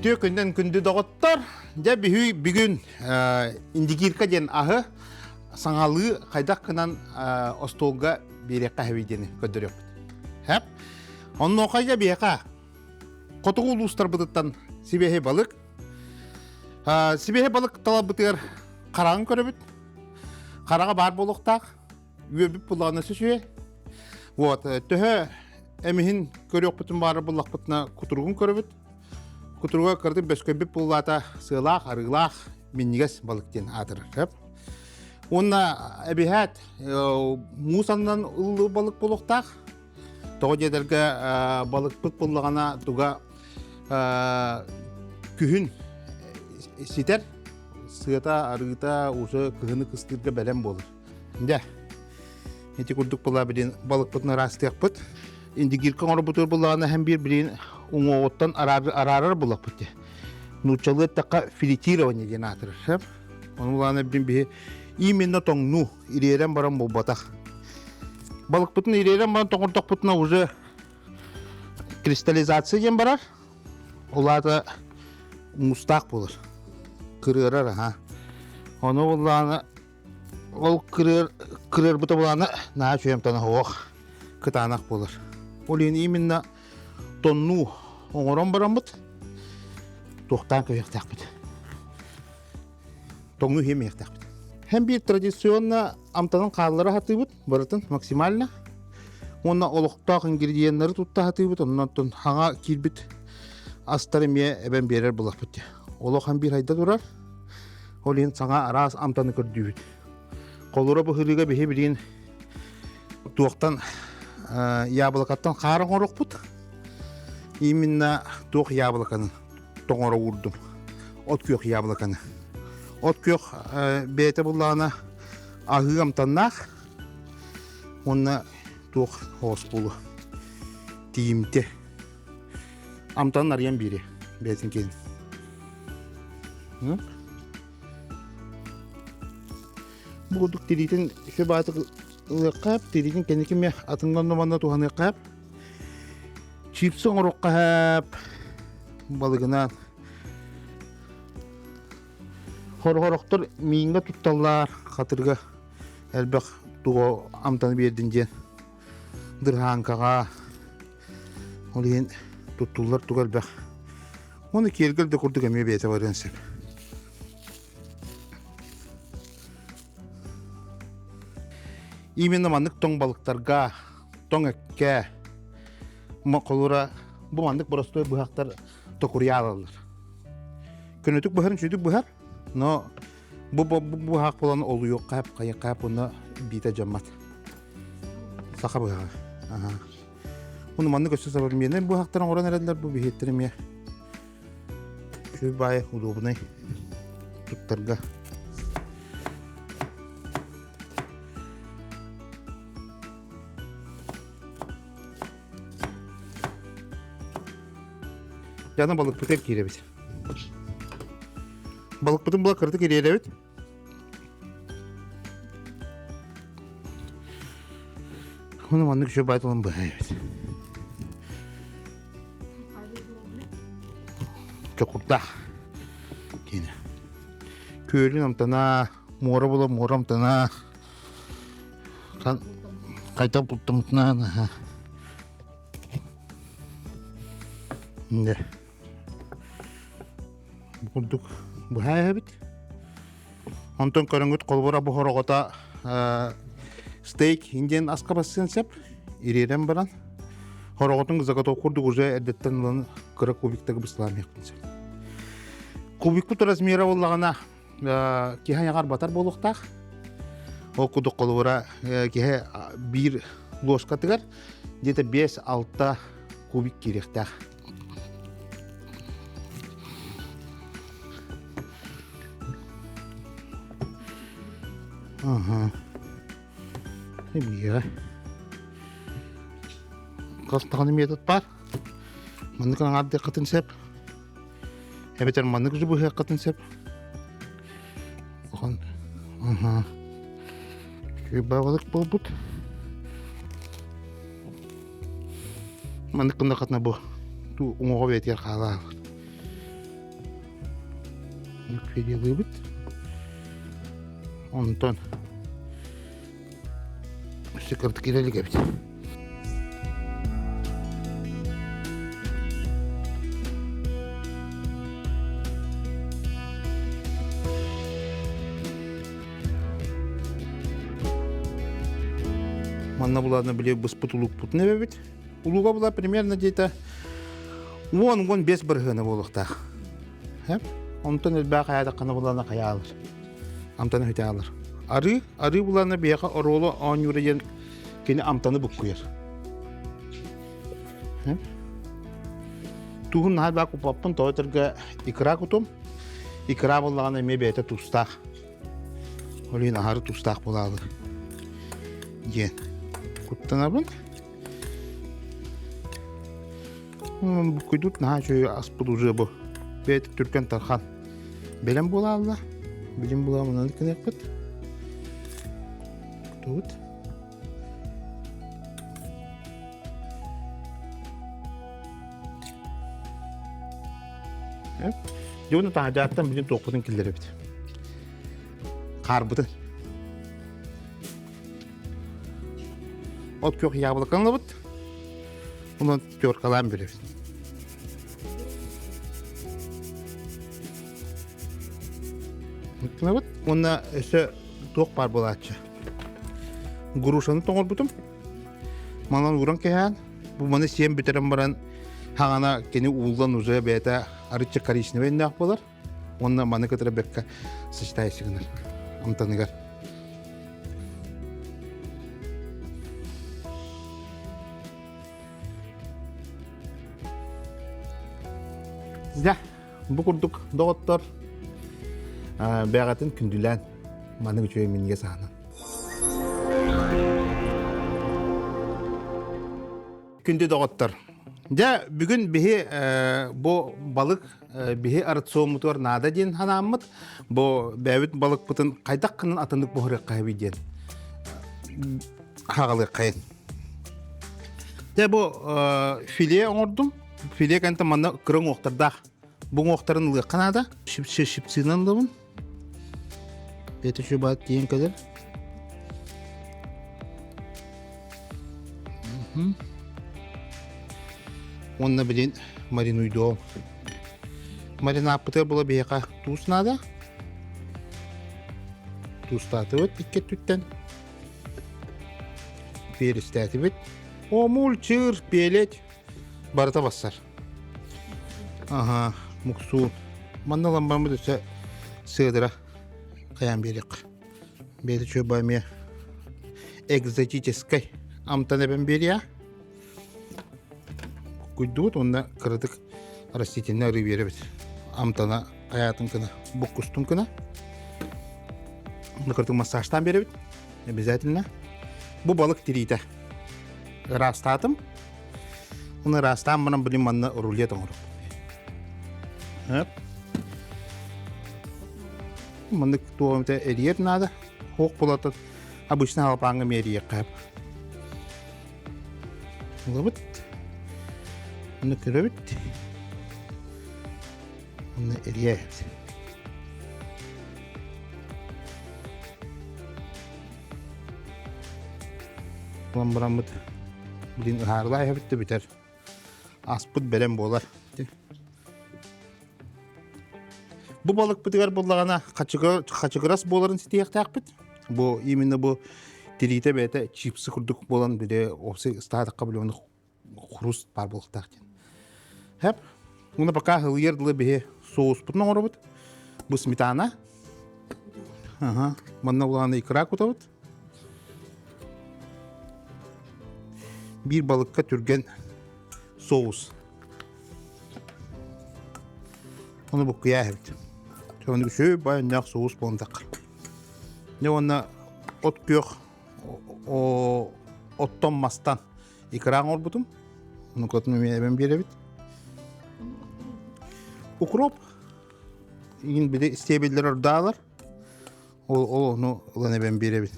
Үтүө күннэн күндү доҕоттор! Дьэ бүһүй бүгүн Индигирка диэн аһы саҥалыы хайдах гынан остуолга биэриэххэ хэбий диэни көрдөрүөхпүт. Хэп. Оннуохайга биэхэ хотугу улуустарбытыттан сибиэһэй балык. Сибиэһэй балык талабытыгар хараҕын көрөбүт. Хараҕа баар буолуохтаах. Үөрбүт буллаҕына сүсүө. Вот, төһө эмиһин көрүөхпүтүн баара буллахпытына кутуругун көрөбүт. Кутуруга кырдык бөскөйбүт буллаата сыалаах, арыылаах, минньигэс балык диэн аатырар. Уонна эбиһээт муус аннынан ыллыы балык буолуохтаах. Тоҕо диэтэргэ балыкпыт буллаҕына туга күһүн ситэр, сыата, арыыта уже кыһыны кыстыырга бэлэм буолар. Дьэ, ити курдук була билин балыкпытын ыраастыахпыт. Индигирка оҥорбутугар буллаҕына һэн биир билин уҥуоҕуттан араарар буллахпыт дии. Нууччалыы эттэххэ филетирование диэн аатырар. Ону булаана билин биһи именно тоҥнуу ириэрэн баран буолбатах. Балыкпытын ириэрэн баран тоҥордохпутуна уже кристаллизация диэн барар. Ол аата муустаах буолар. Кырыарар аха. Ону буллаҕына Ол кырыар, кырыарбыта булаана наһаа үчүгэй амтана суох, кытаанах буолар. Ол иһин именно тоннуу оҥорон бараммыт туохтаан көһүөхтээхпит. Тоҥнуу иһиэмиэхтээхпит. Һэм биир традиционно амтанын хааллара сатыыбыт барытын максимально. Уонна олохтоох ингредиеннары тутта сатыыбыт, оннон хаҥа киирбит астары эмиэ эбэн биэрэр булахпыт. Олох һэм биир хайда турар. Ол иһин саҥа араас амтаны көрдүүбүт. Холура быһыырыга биһи билигин туохтан яблокаттан хаар оҥоруохпут. Именно туох яблоканы тоҥоро уурдум. От күөх яблоканы. От күөх бэйэтэ буллаҕына аһыы амтаннаах уонна туох оҕус буолуо тиийимтиэ. Амтанын арыйан биэриэ бэйэтин киһин. Бу курдук тириитин үчүгэй баҕайытык ылыахха сөп, тириитин кэнники эмиэ атыҥҥа манна туһаныахха сөп. Чипсы оҥоруохха сөп балыгынан. Хорохтор мииҥҥэ тутталлар, хатырга элбэх тугу амтаны биэрдин диэн дырһааҥкаҕа Ол иһин туттуллар туга элбэх. Уонна киэргэл да курдук эмиэ бэйэтэ барыан сөп. Именно маннык тоҥ балыктарга, тоҥ эккэ, холура бу маннык боростуой быһахтар токуруйа алаллар. Көнөтүк быһарын үчүгдүк быһар, но бу быһах буолан олуйуохха хайыахха уонна биитэ дьаммат. Саха быһаҕа. Аха. Уну маннык өссө современный быһахтар оҥорон эрэллэр бу биһиэттэр эмиэ үчүгэй баайы удобнай туттарга. Яна балыкпытыгар киирэбит. Балыкпытын була кыратык ириэрэбит. Ону маннык үчүгэй баайталан быһа эбит. Чокурдаах киинэ. Күөлүн амтана, муора була муора амтана. Хайдах бултаммытынан Дэ. Бу курдук быһа эбит. Онтон көрөҥүт холбура бу хороҕото стейк индиан аска бассыан сөп. Ириэрэн баран хороҕотун заготовка курдук уже эрдэттэн ылан кыра кубиктары бысталаан иһиэхпин сөп. Кубикпут размера буоллаҕына киһи айаҕар батар буолуохтаах. Ол курдук холобура киһи биир ложкатыгар где-то 5-6 кубик киириэхтээх. Ага. Биэҕэ. Хас даҕаны метод баар. Маннык аҥаардыаххытын сөп. Эбэтэр маннык же быһыаххытын сөп. Охон. Ага. Үчүгэй буолбут. Маннык гыннаххытына бу туу уҥуоҕа бэйэтигэр хаалаабыт. Ликвидируйбут. Онтон өссө кырдык илик эбит. Манна булааны били быспыт улуукпутун эбэбит. Улууга була примерно где-то 10-15 бырыһыана буолуохтаах. Онтон элбэх хайаатаххына булана хайаалар. Амтаны хүтэ Арыы, арыы булана биһиэхэ оруолу оонньуура диэн кини амтаны буккуйар. Туһун наһаа баа куппаппын, тоҕо этэргэ икра кутум. Икра буоллаҕына эмиэ бэйэтэ туустаах. Ол иһин аһары туустаах буолаалы диэн куттанабын. Буккуйдут наһаа үчүгэй аспыт уже бу. Бэйэтэ түргэн тархан. Бэлэм буолаалла. Билим буолаамынан гыныахпыт. Кутубут. Дьэ уонна таһырдьааттан билин туохпутун киллэрэбит. Хаарбытын. От күөх яблоканы ылабыт. Онон теркалаан бүрэбит. Гынабыт. Уонна өссө туох баар буолааччы. Грушаны тоҥорбутум. Манан ууран кэһээн, бу маны сиэн бүтэрэн баран хаҥана кини ууллан уже бэйэтэ арыччы коричневый өннөөх буолар. Уонна маны кытары бэккэ сочетайся гынар амтаныгар. Дьэ, бу курдук доҕоттор бэҕэтин күндүлээн маннык үчүгэй минньигэс аһынан. Күндү доҕоттор, дьэ бүгүн биһи бу балык биһи рациоммутугар наада диэн санааммыт бу бэйэбит балыкпытын хайдах гынан атыннык буһарыахха эбит диэн хаҕалыаххайын. Дьэ бу филе оҥордум. Филе кэнтэ манна кыра уҥуохтардаах. Бу уҥуохтарын ылыахха наада. Щипцинан ылабын. Это чуба тиийэн кэлэр. Уонна билин маринуйдуом. Маринааппытыгар була биһиэхэ туус наада. Туустаатыбыт икки өттүттэн. Перестээтибит. Омул, чыыр, пелеть барыта бассар. Аха, муксуун. Манна ламбаммыт өссө сыадыра хайаан биэриэххэ. Бэйэтэ чуба эмиэ экзотическай амтан эбэн биэриэ. Куйдуут уонна кыратык растительный арыы биэрэбит. Амтана хайаатын кына, буккустун кына. Уонна кыратык массажтаан биэрэбит. Обязательно. Бу балык тириитэ. Ыраастаатым. Оны ыраастаан баран билин манна рулет оҥоробут. Маннык туох эмитэ эрийэр наада. Хуох булатат обычно халапааҥҥа эмиэ эрийиэххэ сөп. Ылабыт. Онно көрөбүт. Онно эрийэбит. Ылан бараммыт билин ыһаарылаа иһэбит да бүтэр. Аспыт бэлэм буолар. Бу балыкпытыгар буллаҕына хачыгырас буоларын ситиһиэхтээхпит. Бу именно бу тириитэ бэйэтэ чипсы курдук буолан били опсай ыстаатахха били ону хруст баар буолуохтаах диэн. Хэп. Уна пока ылыйар дылы биһи соуспутун оҥоробут. Бу сметана. Ага. Манна улахан икра кутабыт. Биир балыкка түргэн соус. Ону буккуйа эбит. Ону үчүгэй байанньаах соус буолан таххар. Дьэ уонна от күөх оттон мастан икра оҥорбутум. Ону кытын эмиэ эбэн биэрэбит. Укроп игин били стебеллэр ордаалар. Ол ол ону ылан эбэн биэрэбит.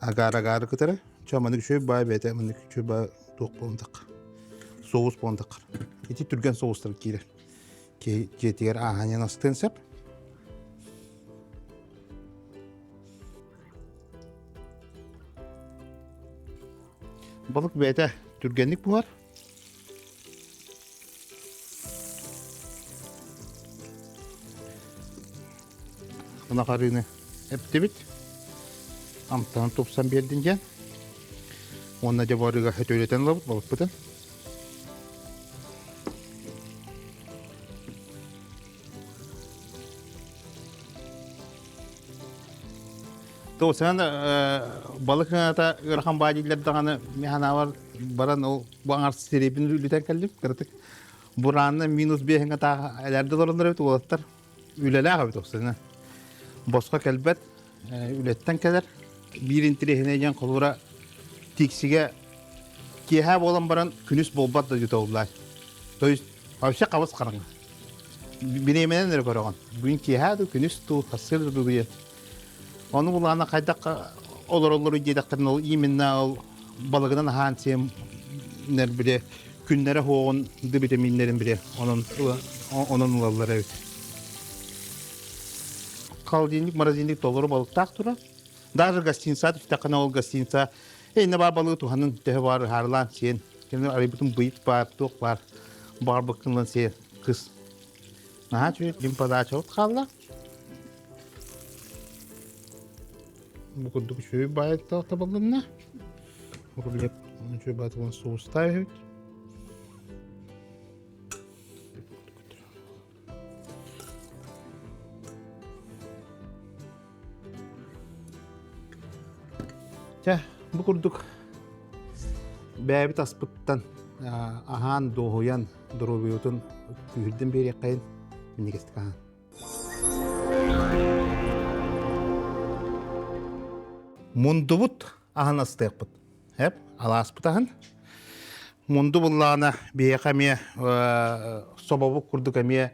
Агар-агары кытары. Ча маннык үчүгэй баай бэйэтэ маннык үчүгэй баай туох буолан таххар. Соус буолан таххар. Ити түргэн соустар киирэр. Киһи дьиэтигэр ааһан астыан сөп. Балык бэйэтэ түргэнник буһар. Ынах арыыны эптибит. Амтанын тупсан биэрдин диэн. Уонна дьэ барыга өтөлөтөн ылабыт балыкпытын. Тоосынан балык ыҥата ыарахан баа дииллэр даҕаны мин санаабар баран ол бу аҥар сирэйбин үлүтэн кэллим кыратык бураанна минус биэһиҥҥэ таах элээрдэ олороннор эбит уолаттар үлэлээх эбит оксана босхо кэлбэт үлэттэн кэлэр биир интириэһинэй диэн холуура тиксигэ киэһэ буолан баран күнүс буолбат да дьуталлар то есть вообще хабыс хараҥа бириэмэнэн эрэ көрөҕүн бүгүн киэһэ дуу күнүс дуу сарсыарда дуу диэн Ону булаана хайдах олороллоруй диэтэхтэринэ ол именно ол балыгынан аһаан сиэннэр били күннэрэ суоҕун ды витаминнэрин били онон онон ылаллар эбит. Холодильник, морозильник толору балыктаах турар. Даже гостиница түстэххинэ ол гостиница эйнэ баар балыгы туһанын төһө баар ыһаарылаан сиэн. Кини арыйбытын быйыт баар, туох баар баҕарбыккын сиэн кыс. Наһаа үчүгэй дим подача хаалла. Бу курдук үчүгэй баайыктаах табыллынна. Рулет үчүгэй баайтылан соустаах үһүт. Чэ, бу курдук бэйэбит аспыттан аһаан, дуоһуйан, доруобуйабытын күүһүрдэн биэриэххэйин минньигэстик аһаан. Мундубут аһын астыахпыт. Эп, алааспыт аһын. Мунду буллаҕына биһиэхэ эмиэ собобук курдук эмиэ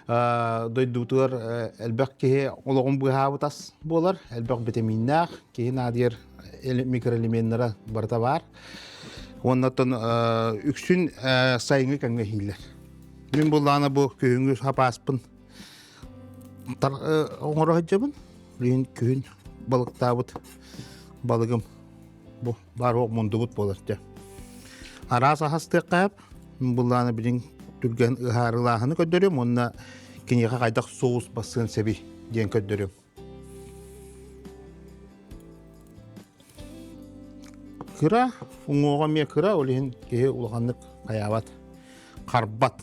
дойдубутугар элбэх киһи олоҕун быыһаабыт ас буолар. Элбэх битэмииннээх, киһи наадыйар микроэлеменнара барыта баар. Уонна оттон үксүн сайыҥҥы кэмҥэ иһииллэр. Мин буллаҕына бу күһүҥҥү сапааспын оҥоро сылдьабын. Билигин күһүн балыктаабыт балыгым бу баар уох мундубут буолар дьэ. Араас аһастыахха сөп. Буллаҕына билигин түргэн ыһаарылааһыны көрдөрүм уонна киниэхэ хайдах соус бассыан сөбүй диэн көрдөрүм. Кыра, уҥуоҕа эмиэ кыра, ол иһин киһи улаханнык хайаабат, харбат.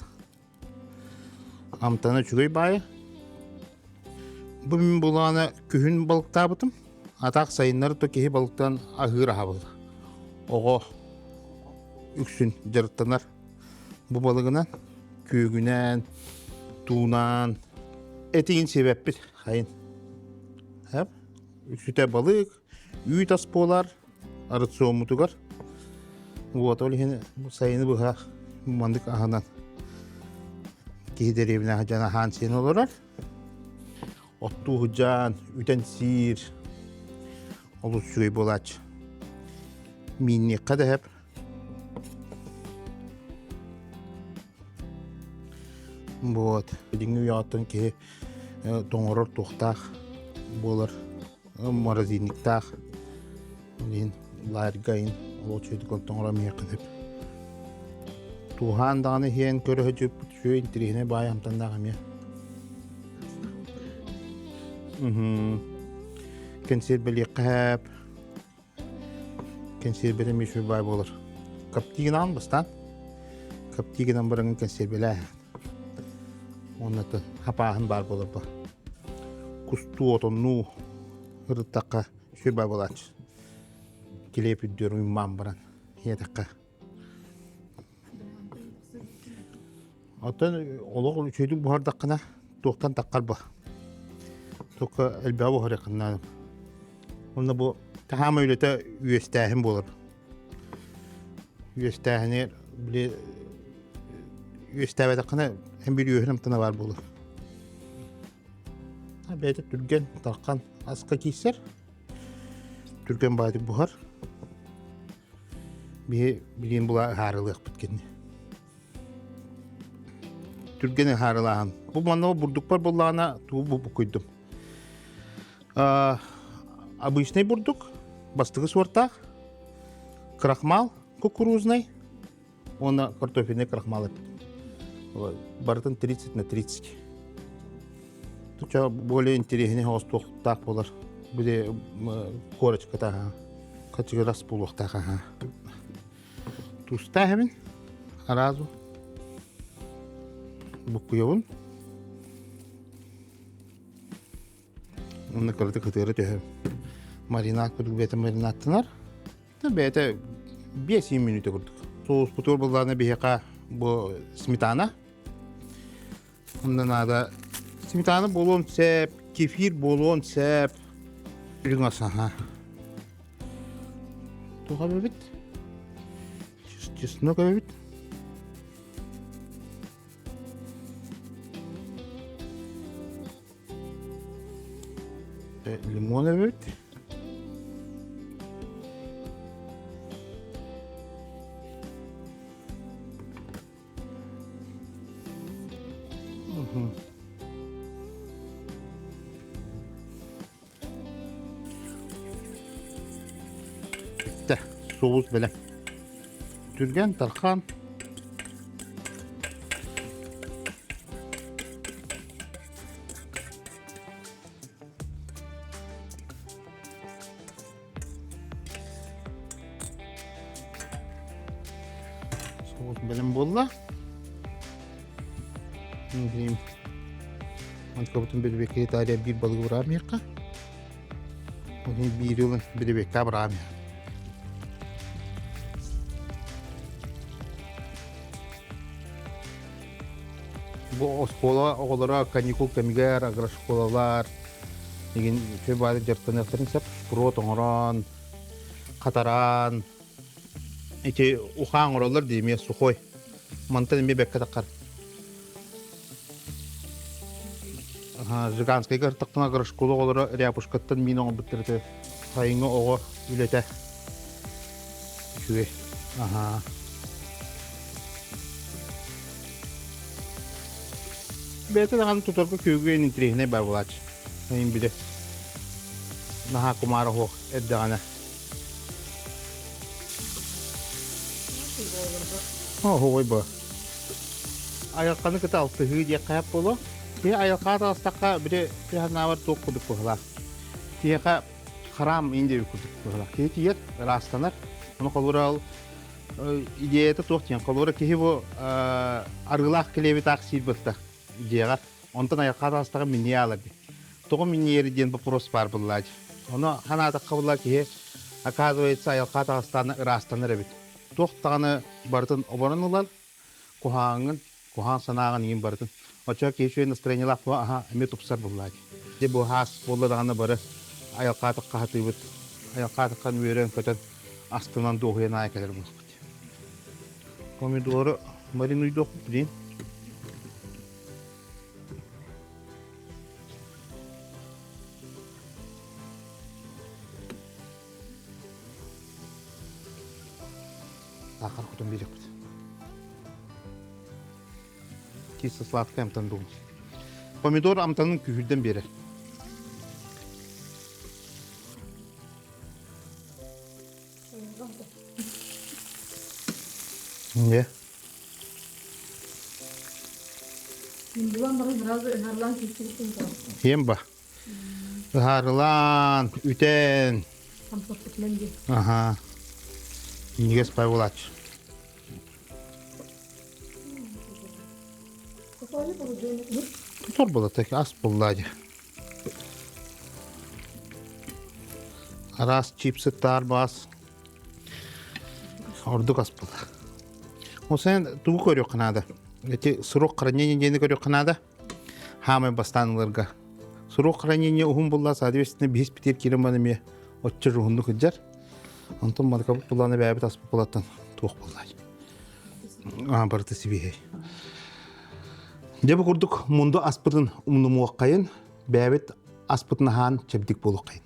Амтана үчүгэй баайа. Бу мин булаана күһүн балыктаабытым. Атах сайыннары то киһи балыктан аһыыр аһабыл. Оҕо үксүн дьарыктанар. Бу балыгынан, күөгүнэн, туунаан этигин сиэбэппит хайын. Хэп, үксүтэ балык, үүт ас буолар рационмутугар. Вот, ол иһин сайыны быһа маннык аһынан киһи дэриэбинэ сылдьан аһаан сиэн олорор. Оттуу сылдьан, үтэн сиир олус үчүгэй буолааччы. Миинниэххэ да сөп. Вот. Билиҥҥи үйэҕиттэн киһи тоҥорор туохтаах буолар морозильниктаах иһин лаарга иһин ол үчүгэйдик тоҥорон иһиэххэ сөп. Тууһаан даҕаны иһэн көрө сылдьыбыппыт үчүгэй интэриэһинэй баай амтаннаах эмиэ. Кэнсиэрбэлиэххэ сөп. Кэнсиэрбэтэ эмиэ үчүгэй баай буолар. Коптигинаҕын бастаан. Коптигинан бараҥын кэнсиэрбэлээ. Уонна хапааһын баар буолар бу. Кустуу, отоннуу ырыттахха үчүгэй баа буолааччы. Килиэп үрдүөр уймаан баран ийэтэххэ. Оттон олох үчүгэйдик буһардаххына туохтан таххар ба. Только элбэҕи буһарыаххын наада. Онно бу таһаама үлэтэ үөстээһин буолар. Үөстээһини били үөстээбэтэххинэ эн биир үөһүн амтана баар буолар. Бэйэтэ түргэн, тархан аска киирсэр. Түргэн баайдык буһар. Биһи билигин була ыһаарылыахпыт кини. Түргэн ыһаарылааһын. Бу манна бурдукпар буоллаҕына тугу буккуйдум. Обычный бурдук, бастакы суортаах, крахмал кукурузнай уонна картофельный крахмал эппит. Барытын 30 на 30. Туча более интересный оҕустуохтаах буолар. Били корочката хачыгырас буолуохтаах аха. Тустаах эбин аразу буккуйабын. Онно кыратык ытыара түһэм. Маринад курдук бэйэтэ маринадтанар. Бэйэтэ 5-7 мүнүүтэ курдук. Соуспутугар буллаҕына биһиэхэ бу сметана. Онно наада сметана буолуон сөп, кефир буолуон сөп. Үрүҥ ас аха. Туох эбит? Чеснок эбит. Лимон эбит. Бүттэ. Соус бэлэм. Түргэн, тархан. Соус бэлэм буолла. Онтукабытын бирибиэккэ Италия биир балыгы быраамыахха. Ону биири ылан бирибиэккэ абыраамыах. Бу оскуола оҕолоро каникул кэмигэр агрошколалар игин үчүгэй баайдык дьарыктаныахтарын сөп. Шпрот оҥорон, хатаран, ити ухаан оҥороллор дии эмиэ сухой. Мантан эмиэ бэккэ таххар. Жиганскайга ыртахтана агрошкола оҕолоро ряпушкаттан миин оҥорбуттар этэ. Сайыҥҥы оҕо үлэтэ үчүгэй. Аһаа. Бэйэтэ даҕаны тутарга күөгү интириэһинэй баар буолааччы. Эйин билэ. Наһаа кумаара суох эрдэҕинэ. Оһуой бу. Айылҕаны кытта алтыһыы диэххэ сөп буолуо. Киһи айылҕаҕа таҕыстахха били киһи санаабар туох курдук быһыылаах. Киһиэхэ храм индия курдук быһыылаах. Киһи тиийэр, ыраастанар. Ону холобура ол идеята туох диэн холобура киһи бу арыылаах килиэби таах сиир быста дьиэҕэр онтон айылҕа таҕыстаҕа минньийэ аалар дии тоҕо минньийэри диэн вопрос баар буоллаачы ону ханаатахха буолла киһи оказывается айылҕа таҕыстаана ыраастанар эбит туох даҕаны барытын оборон ылар куһааҥҥын куһаан санааҕын иҥин барытын. Оччоҕо киһи үчүгэй настроениелаах буо аһа эмиэ тупсар буоллаа дии. Дьэ бу хаас буолла даҕаны бары айылҕаатыкка хатыыбыт. Айылҕаатыккан үөрэн-көтөн астынан дуоһуйан аайы кэлэр буолуохпут. Помидору маринуйдуохпут билин. Сахар кутун биэриэхпит. Кисло-сладкай амтан буолуо. Помидор амтанын күүһүрдэн биэрэр. Не? Булан баран сразу ыһарлаан киирсибиттин Ием ба. Ыһаарылаан, үтэн. Аха. Минньигэс пай буолааччы. Тутар буолла ас булла дьэ. Араас чипсы таар баас ордук аспыт. Ол sen тугу көрүөххэ наада? Эти срок хранения диэни көрүөххэ наада. Хаамай бастаан ыларга. Срок хранения уһун булла, соответственно, биһис битир кирен баны эмиэ оччо уһуннук сылдьар. Онтон маркабыт буллааны бэйэбит аспыт булаттан туох буллай. Аа, барыта сибиһэй. Дьэ бу курдук мунду аспытын умнумуоххайын, бэйэбит аспытын аһаан чэбдик буолуоххайын.